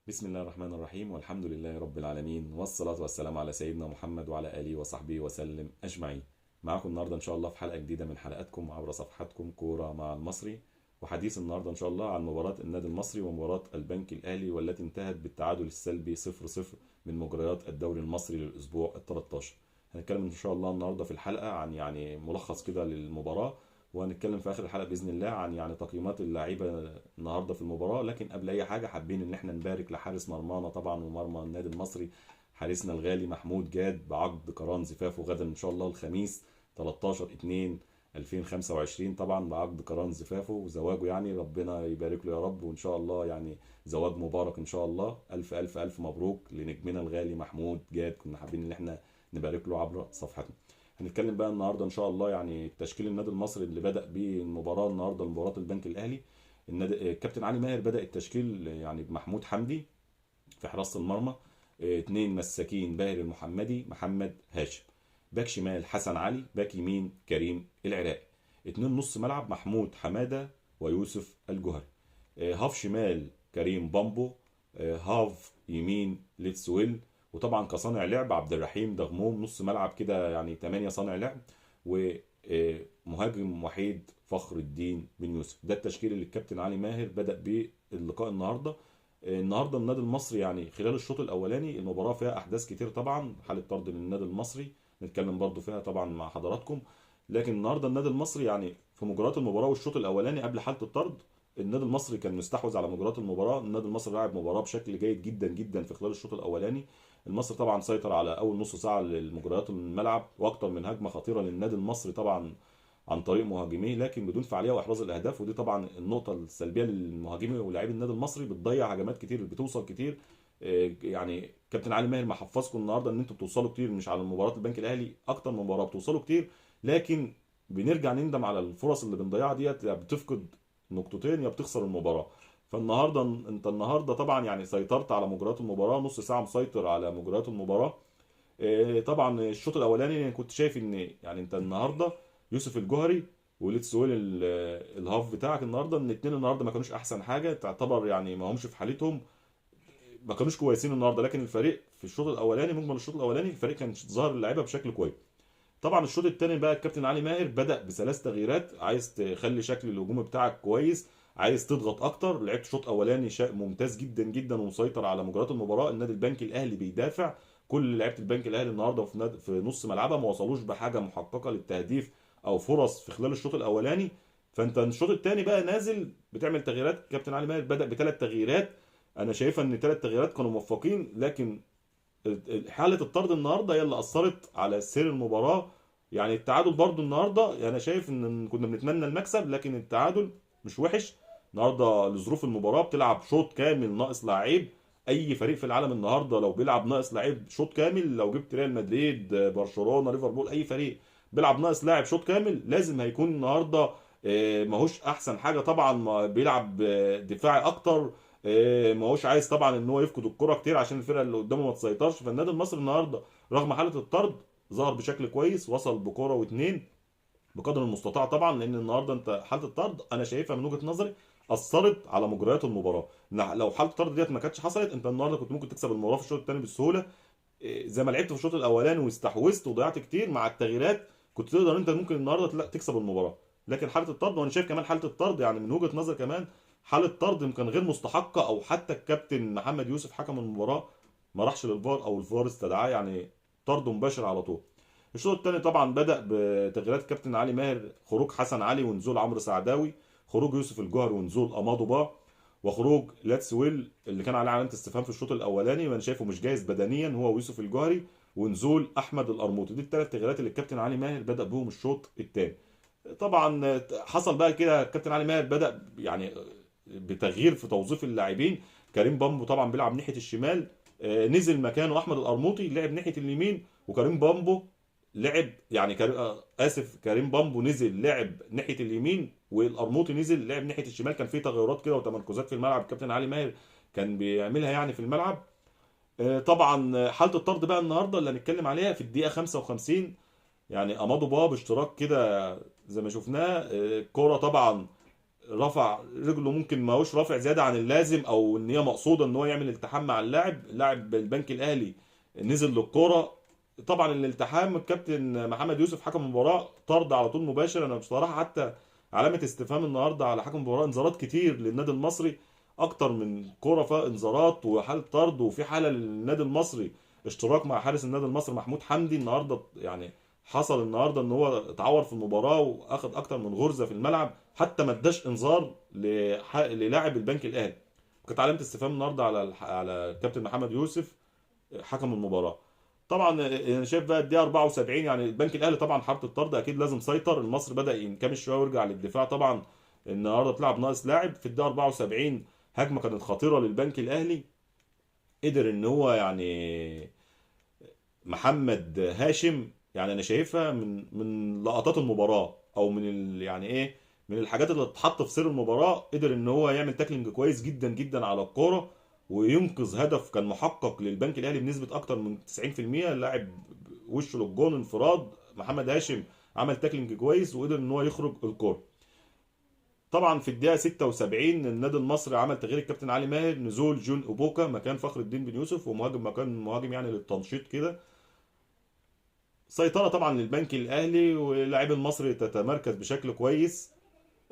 بسم الله الرحمن الرحيم، والحمد لله رب العالمين، والصلاة والسلام على سيدنا محمد وعلى آله وصحبه وسلم أجمعين. معكم النهاردة إن شاء الله في حلقة جديدة من حلقاتكم عبر صفحتكم كورة مع المصري، وحديث النهاردة إن شاء الله عن مباراة النادي المصري ومباراة البنك الأهلي والتي انتهت بالتعادل السلبي 0-0 من مجريات الدوري المصري للأسبوع ال13. هنتكلم إن شاء الله النهاردة في الحلقة عن يعني ملخص كده للمباراة، وهنتكلم في اخر الحلقة باذن الله عن يعني تقييمات اللعيبة النهارده في المباراة. لكن قبل اي حاجة حابين ان احنا نبارك لحارس مرمانا طبعا ومرمى النادي المصري حارسنا الغالي محمود جاد بعقد قران زفافه غدا ان شاء الله الخميس 13/2/2025، طبعا بعقد قران زفافه وزواجه، يعني ربنا يبارك له يا رب، وان شاء الله يعني زواج مبارك ان شاء الله. الف الف الف مبروك لنجمنا الغالي محمود جاد، كنا حابين ان احنا نبارك له عبر صفحتنا. هنتكلم بقى النهارده ان شاء الله يعني تشكيل النادي المصري اللي بدأ بيه المباراة النهارده، مباراة البنك الاهلي. النادي الكابتن علي ماهر بدأ التشكيل يعني بمحمود حمدي في حراسة المرمى، 2 مساكين باهر المحمدي محمد هاشم، باك شمال حسن علي، باك يمين كريم العراقي، 2 نص ملعب محمود حمادة ويوسف الجوهري، هاف شمال كريم بامبو، هاف يمين ليتسويل، وطبعا كصانع لعب عبد الرحيم دغموم، نص ملعب كده يعني 8 صانع لعب، ومهاجم وحيد فخر الدين بن يوسف. ده التشكيل اللي الكابتن علي ماهر بدأ بيه اللقاء النهارده. النهارده النادي المصري يعني خلال الشوط الاولاني المباراة فيها احداث كتير، طبعا حاله طرد للنادي المصري نتكلم برضو فيها طبعا مع حضراتكم. لكن النهارده النادي المصري يعني في مجريات المباراة والشوط الاولاني قبل حاله الطرد النادي المصري كان مستحوذ على مجريات المباراة. النادي المصري لعب مباراة بشكل جيد جدا جدا في خلال الشوط الاولاني. المصري طبعا سيطر على اول نص ساعة لمجريات الملعب، واكتر من هجمة خطيرة للنادي المصري طبعا عن طريق مهاجميه، لكن بدون فعالية واحراز الاهداف. ودي طبعا النقطة السلبية للمهاجمين ولاعيبي النادي المصري، بتضيع هجمات كتير، بتوصل كتير. يعني كابتن علي ماهر محفظكم النهارده ان انتوا بتوصلوا كتير، مش على مباراة البنك الاهلي، اكتر من مباراة بتوصلوا كتير، لكن بنرجع نندم على الفرص اللي بنضيعها ديت، يا بتفقد نقطتين يا بتخسر المباراة. فالنهارده انت النهارده طبعا يعني سيطرت على مجريات المباراة، نص ساعة مسيطر على مجريات المباراة. طبعا الشوط الاولاني كنت شايف ان يعني انت النهارده يوسف الجوهري وليتسويل الهاف بتاعك النهارده، الاثنين النهارده ما كانوش احسن حاجة، تعتبر يعني ما همش في حالتهم، ما كانوش كويسين النهارده. لكن الفريق في الشوط الاولاني، مجمل الشوط الاولاني الفريق كان ظاهر اللعيبة بشكل كويس. طبعا الشوط الثاني بقى الكابتن علي ماهر بدأ بثلاث تغييرات، عايز تخلي شكل الهجوم بتاعك كويس، عايز تضغط اكتر. لعبت شوط اولاني ممتاز جدا جدا ومسيطر على مجريات المباراة. النادي البنك الاهلي بيدافع، كل لعيبة البنك الاهلي النهارده في نص ملعبها ما وصلوش بحاجة محققة للتهديف او فرص في خلال الشوط الاولاني. فانت الشوط الثاني بقى نازل بتعمل تغييرات. كابتن علي ماهر بدأ بثلاث تغييرات، انا شايفه ان ثلاث تغييرات كانوا موفقين، لكن حاله الطرد النهارده هي اللي اثرت على سير المباراة. يعني التعادل برضو النهارده انا شايف ان كنا بنتمنى المكسب، لكن التعادل مش وحش النهارده لظروف المباراة. بتلعب شوط كامل ناقص لعيب، اي فريق في العالم النهارده لو بيلعب ناقص لعيب شوط كامل، لو جبت ريال مدريد، برشلونة، ليفربول، اي فريق بيلعب ناقص لاعب شوط كامل لازم هيكون النهارده ماهوش احسن حاجة. طبعا بيلعب دفاعي اكتر، ماهوش عايز طبعا ان هو يفقد الكره كتير عشان الفرقة اللي قدامه ما تسيطرش. فالنادي المصري النهارده رغم حاله الطرد ظهر بشكل كويس، وصل بكره واثنين بقدر المستطاع طبعا، لان النهارده انت حاله الطرد انا شايفها من وجهه نظري اثرت على مجريات المباراة. لو حاله الطرد ديت ما كانتش حصلت انت النهارده كنت ممكن تكسب المباراة في الشوط الثاني بسهولة، زي ما لعبت في الشوط الاولاني واستحوذت وضيعت كتير مع التغييرات كنت تقدر انت ممكن النهارده تكسب المباراة. لكن حاله الطرد، وانا شايف كمان حاله الطرد يعني من وجهه نظر كمان حاله طرد يمكن غير مستحقه، او حتى الكابتن محمد يوسف حكم المباراة ما راحش للفار او الفار استدعاه، يعني طرد مباشر على طول. الشوط الثاني طبعا بدأ بتغييرات الكابتن علي ماهر، خروج حسن علي ونزول عمرو سعداوي، خروج يوسف الجوهري ونزول امادو با، وخروج لاتسويل اللي كان عليه علامة استفهام في الشوط الاولاني وانا شايفه مش جاهز بدنيا هو ويوسف الجوهري، ونزول احمد القرموطي. دي الثلاث تغييرات اللي الكابتن علي ماهر بدأ بهم الشوط الثاني. طبعا حصل بقى كده الكابتن علي ماهر بدأ يعني بتغيير في توظيف اللاعبين. كريم بامبو طبعا بيلعب ناحية الشمال، نزل مكانه احمد القرموطي لعب ناحية اليمين، وكريم بامبو لعب يعني كريم بامبو نزل لعب ناحية اليمين، والقرموطي نزل لعب ناحية الشمال. كان في تغيرات كده وتمركزات في الملعب الكابتن علي ماهر كان بيعملها يعني في الملعب. طبعا حاله الطرد بقى النهارده اللي هنتكلم عليها في الدقيقة 55، يعني امادو با باشتراك كده زي ما شفناه، الكورة طبعا رفع رجله، ممكن ما هوش رافع زيادة عن اللازم او ان هي مقصوده ان هو يعمل التحام مع اللاعب، لاعب البنك الاهلي نزل للكورة. طبعا الالتحام الكابتن محمد يوسف حكم المباراة طرد على طول مباشر. انا بصراحة حتى علامة استفهام النهارده على حكم المباراة، انذارات كتير للنادي المصري، اكتر من كورة فيها انذارات وحاله طرد، وفي حاله للنادي المصري اشتراك مع حارس النادي المصري محمود حمدي النهارده، يعني حصل النهارده ان هو اتعور في المباراة واخد اكتر من غرزه في الملعب، حتى ما اداش انذار للاعب البنك الاهلي. كانت علامة استفهام النهارده على الكابتن محمد يوسف حكم المباراة. طبعا انا شايف بقى الدقيقة 74 يعني البنك الاهلي طبعا حاله الطرد اكيد لازم سيطر، المصري بدا ينكمش شوية ويرجع للدفاع. طبعا النهارده اتلعب ناقص لاعب. في الدقيقة 74 هجمة كانت خطيرة للبنك الاهلي، قدر ان هو يعني محمد هاشم، يعني انا شايفها من لقطات المباراة او من يعني ايه من الحاجات اللي اتحط في سير المباراة، قدر ان هو يعمل tackling كويس جدا جدا على الكورة وينقذ هدف كان محقق للبنك الاهلي بنسبة اكتر من 90%. اللاعب وشه للجون انفراد، محمد هاشم عمل tackling كويس وقدر ان هو يخرج الكورة. طبعا في الدقيقة 76 النادي المصري عمل تغيير الكابتن علي ماهر، نزول جون اوبوكا مكان فخر الدين بن يوسف، ومهاجم مكان مهاجم يعني للتنشيط كده. سيطرة طبعا للبنك الاهلي ولاعيب المصري تتمركز بشكل كويس.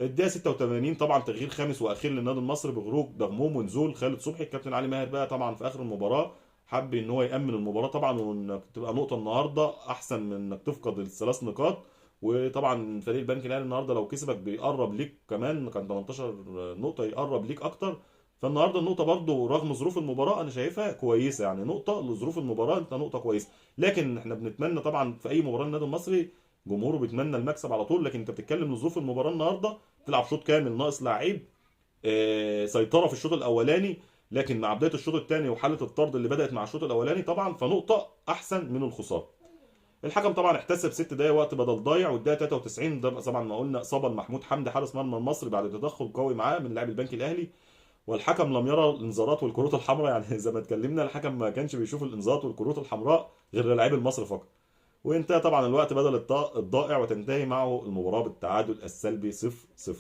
الدقيقة 86 طبعا تغيير خامس واخير للنادي المصري بخروج دغموم ونزول خالد صبحي. الكابتن علي ماهر بقى طبعا في اخر المباراة حب ان هو يامن المباراة طبعا، وانك تبقى نقطة النهارده احسن من انك تفقد الثلاث نقاط. وطبعا فريق البنك الاهلي النهارده لو كسبك بيقرب ليك كمان، كان 18 نقطة يقرب ليك اكتر. فالنهارده النقطة برده رغم ظروف المباراة انا شايفها كويسة، يعني نقطة لظروف المباراة انت نقطة كويسة، لكن احنا بنتمنى طبعا في اي مباراة للنادي المصري جمهوره بيتمنى المكسب على طول، لكن انت بتتكلم لظروف المباراة النهارده تلعب شوط كامل ناقص لعيب، سيطرة في الشوط الاولاني، لكن مع بداية الشوط الثاني وحاله الطرد اللي بدات مع الشوط الاولاني طبعا فنقطه احسن من الخسارة. الحكم طبعا احتسب 6 دقايق وقت بدل ضايع، والدقيقة 93 ده طبعا ما قلنا اصابه لمحمود حمدي حارس مرمى المصري بعد تدخل قوي معاه من لاعب البنك الاهلي، والحكم لم يرى الانذارات والكروت الحمراء. يعني زي ما اتكلمنا الحكم ما كانش بيشوف الانذارات والكروت الحمراء غير للاعيب المصري فقط. وانتهى طبعا الوقت بدل الضائع، وتنتهي معه المباراة بالتعادل السلبي 0-0.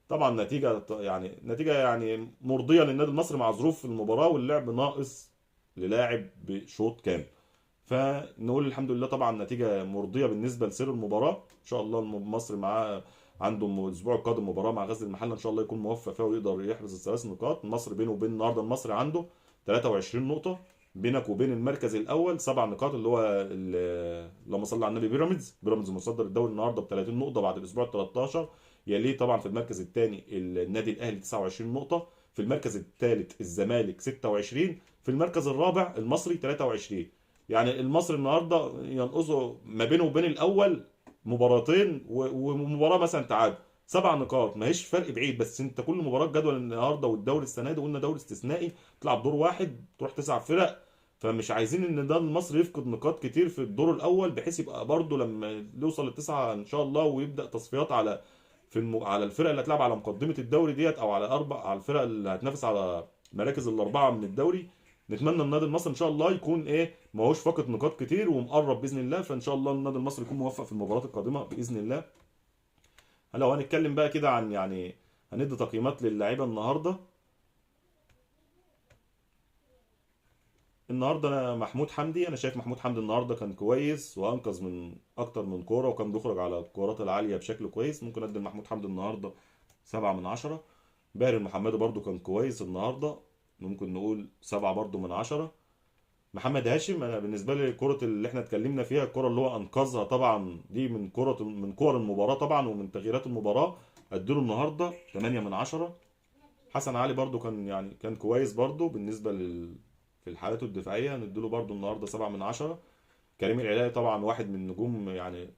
طبعا نتيجة يعني نتيجة يعني مرضية للنادي المصري مع ظروف المباراة واللعب ناقص للاعب بشوط كامل. فنقول الحمد لله طبعا نتيجة مرضية بالنسبة لسير المباراة. ان شاء الله المصري معاه عنده الاسبوع القادم مباراة مع غزل المحلة، ان شاء الله يكون موفق فيها ويقدر يحرز الثلاث نقاط. المصري بينه وبين النهارده المصري عنده 23 نقطة، بينك وبين المركز الاول 7 نقاط اللي هو اللهم صل على النبي بيراميدز. بيراميدز مصدر الدوري النهارده ب 30 نقطة بعد الاسبوع ال 13، يليه طبعا في المركز الثاني النادي الاهلي 29 نقطة، في المركز الثالث الزمالك 26، في المركز الرابع المصري 23. يعني المصري النهارده ينقصه ما بينه وبين الاول مباراتين ومباراة مثلا تعادل، 7 نقاط، ما هيش فرق بعيد. بس انت كل مباراة جدول النهارده والدوري السنة دي قلنا دوري استثنائي، تلعب دور واحد تروح 9 فرق، فمش عايزين ان ده المصري يفقد نقاط كتير في الدور الاول، بحيث يبقى برده لما يوصل للتسعه ان شاء الله ويبدا تصفيات على على الفرق اللي هتلعب على مقدمه الدوري ديت، او على اربع على الفرق اللي هتنافس على مراكز الاربعة من الدوري. نتمنى النادي المصري ان شاء الله يكون ايه ما هوش فاقد نقاط كتير ومقرب باذن الله. فان شاء الله النادي المصري يكون موفق في المباريات القادمة باذن الله. لو هنتكلم بقى كده عن يعني هندي تقييمات للاعيبه النهارده. النهارده انا محمود حمدي، انا شايف محمود حمدي النهارده كان كويس وانقذ من اكتر من كورة، وكان بيخرج على الكرات العالية بشكل كويس. ممكن ادي لمحمود حمدي النهارده 7 من 10. باهر المحمدي برده كان كويس النهارده، ممكن نقول 7 برده من 10. محمد هاشم انا بالنسبة لي الكره اللي احنا اتكلمنا فيها، الكره اللي هو انقذها طبعا دي من كور المباراة طبعا ومن تغييرات المباراة، اديله النهارده 8 من 10. حسن علي برده كان يعني كان كويس برده بالنسبة في الحالات الدفاعية، نديله برده النهارده 7 من 10. كريم العلاقي طبعا واحد من نجوم يعني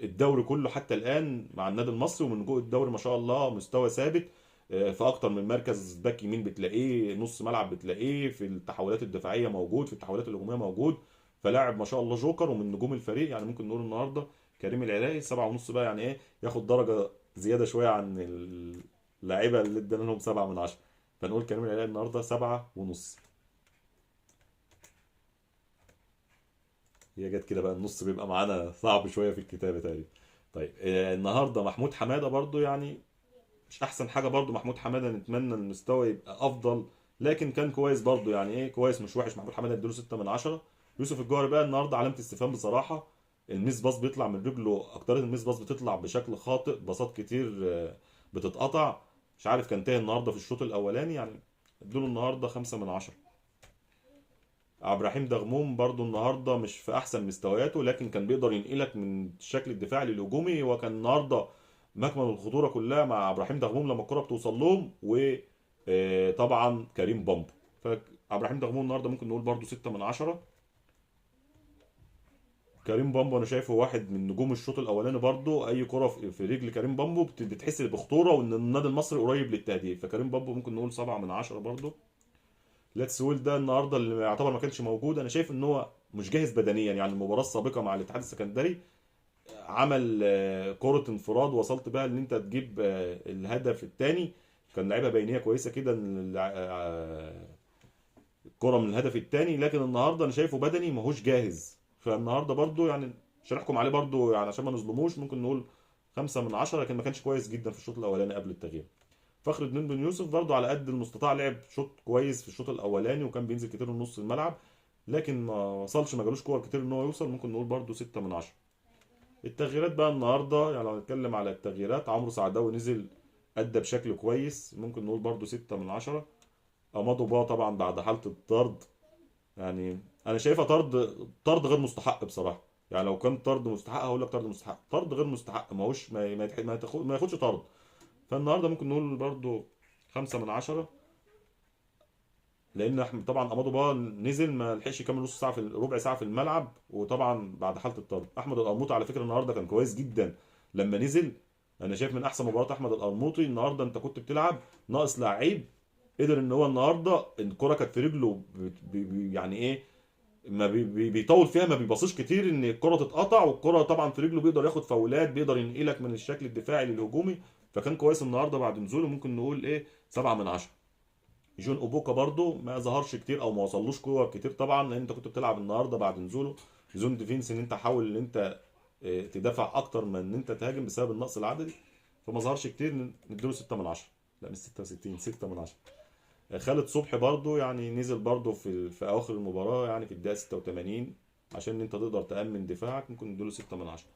الدوري كله حتى الان مع النادي المصري، ومن نجوم الدوري ما شاء الله مستوى ثابت في اكتر من مركز، باك يمين بتلاقيه، نص ملعب بتلاقيه، في التحولات الدفاعية موجود، في التحولات الهجومية موجود، فلاعب ما شاء الله جوكر ومن نجوم الفريق. يعني ممكن نقول النهارده كريم العلاقي 7.5 بقى، يعني ايه ياخد درجه زيادة شوية عن اللعيبة اللي ادينا لهم 7 من 10، فنقول كريم العلاقي النهارده 7.5. هي جت كده بقى النص بيبقى معانا صعب شوية في الكتابة تقريبا. طيب النهارده محمود حمادة برضو يعني مش احسن حاجة برده محمود حمادة، نتمنى المستوى يبقى افضل، لكن كان كويس برده، يعني ايه كويس مش وحش. محمود حمادة اديله 6 من 10. يوسف الجوهري بقى النهارده علامة استفهام بصراحة، ال miss pass بيطلع من رجله، اكتر ال miss pass بتطلع بشكل خاطئ، باصات كتير بتتقطع، مش عارف كان تايه النهارده في الشوط الاولاني، يعني اديله النهارده 5 من 10. عبد الرحيم دغموم برضو النهارده مش في احسن مستوياته، لكن كان بيقدر ينقلك من الشكل الدفاعي للهجومي، وكان النهارده مكمن الخطورة كلها مع عبد الرحيم دغموم لما الكره بتوصل لهم، وطبعا كريم بامبو. فعبد الرحيم دغموم النهارده ممكن نقول برضو 6 من 10. كريم بامبو انا شايفه واحد من نجوم الشوط الاولاني برضو، اي كره في رجل كريم بامبو بتحس بخطورة وان النادي المصري قريب للتهديف، فكريم بامبو ممكن نقول 7 من 10 برضو. لاتسويل ده النهارده اللي يعتبر ما كانش موجود، انا شايف ان هو مش جاهز بدنيا، يعني المباراة السابقة مع الاتحاد السكندري عمل كره انفراد وصلت بقى ان انت تجيب الهدف الثاني، كان لعيبة بينيه كويسة كده الكره من الهدف الثاني، لكن النهارده انا شايفه بدني ماهوش جاهز، فالنهارده برضو يعني مش هنحكم عليه برضو يعني عشان ما نظلموش، ممكن نقول 5 من 10، لكن ما كانش كويس جدا في الشوط الاولاني قبل التغيير. فخر الدين بن يوسف برضو على قد المستطاع لعب شوط كويس في الشوط الاولاني، وكان بينزل كتير من نص الملعب، لكن ما وصلش، ما جالوش كور كتير ان هو يوصل، ممكن نقول برضو 6 من 10. التغييرات بقى النهارده، يعني لو هنتكلم على التغييرات، عمرو سعداوي نزل ادى بشكل كويس، ممكن نقول برضو 6 من 10. امادو با طبعا بعد حاله الطرد، يعني انا شايفها طرد غير مستحق بصراحة، يعني لو كان طرد مستحق هقول لك طرد مستحق، طرد غير مستحق ماهوش ما ياخدش طرد. فالنهارده ممكن نقول برضو 5 من 10، لان احنا طبعا امادو با نزل ما لحقش يكمل نص ساعة في ربع ساعة في الملعب، وطبعا بعد حاله الطرد. احمد القرموطي على فكرة النهارده كان كويس جدا لما نزل، انا شايف من احسن مباريات احمد القرموطي النهارده. انت كنت بتلعب ناقص لعيب، قدر ان هو النهارده الكره كانت في رجله يعني ايه ما بيطول فيها، ما بيباصيش كتير ان الكره تتقطع، والكره طبعا في رجله بيقدر ياخد فاولات، بيقدر ينقلك من الشكل الدفاعي للهجومي، فكان كويس النهارده بعد نزوله، ممكن نقول ايه 7 من 10. جون اوبوكا برده ما ظهرش كتير او ما وصلوش كور كتير طبعا، لان انت كنت بتلعب النهارده بعد نزوله zone defense، ان انت حاول ان انت تدافع اكتر من ان انت تهاجم بسبب النقص العددي، فما ظهرش كتير، نديله 6 من 10، لا مش 66، 6 من 10. خالد صبحي برده يعني نزل برده في اواخر المباراة، يعني في الدقيقة 86، عشان انت تقدر تامن دفاعك، ممكن نديله 6 من 10.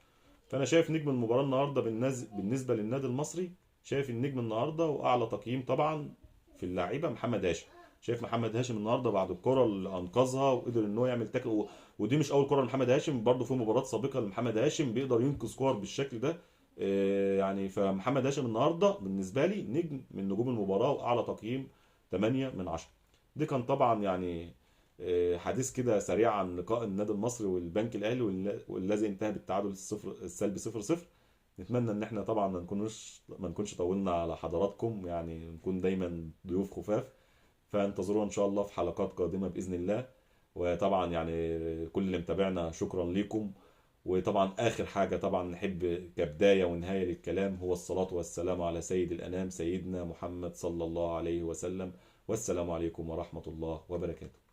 فانا شايف نجم المباراة النهارده بالنسبة للنادي المصري، شايف النجم النهارده واعلى تقييم طبعا في اللعيبة محمد هاشم. شايف محمد هاشم النهارده بعد الكره اللي انقذها وقدر ان هو يعمل تاكل، ودي مش اول كره لمحمد هاشم، برده في مباراة سابقه لمحمد هاشم بيقدر ينقذ كور بالشكل ده، يعني فمحمد هاشم النهارده بالنسبة لي نجم من نجوم المباراة واعلى تقييم 8 من 10. دي كان طبعا يعني حديث كده سريع عن لقاء النادي المصري والبنك الاهلي والذي انتهى بالتعادل السلبي 0-0. نتمنى ان احنا طبعا ما نكونش طولنا على حضراتكم، يعني نكون دايما ضيوف خفاف، فانتظرونا ان شاء الله في حلقات قادمة باذن الله. وطبعا يعني كل اللي متابعنا شكرا لكم. وطبعا اخر حاجة طبعا نحب كبداية ونهاية للكلام هو الصلاة والسلام على سيد الانام سيدنا محمد صلى الله عليه وسلم. والسلام عليكم ورحمة الله وبركاته.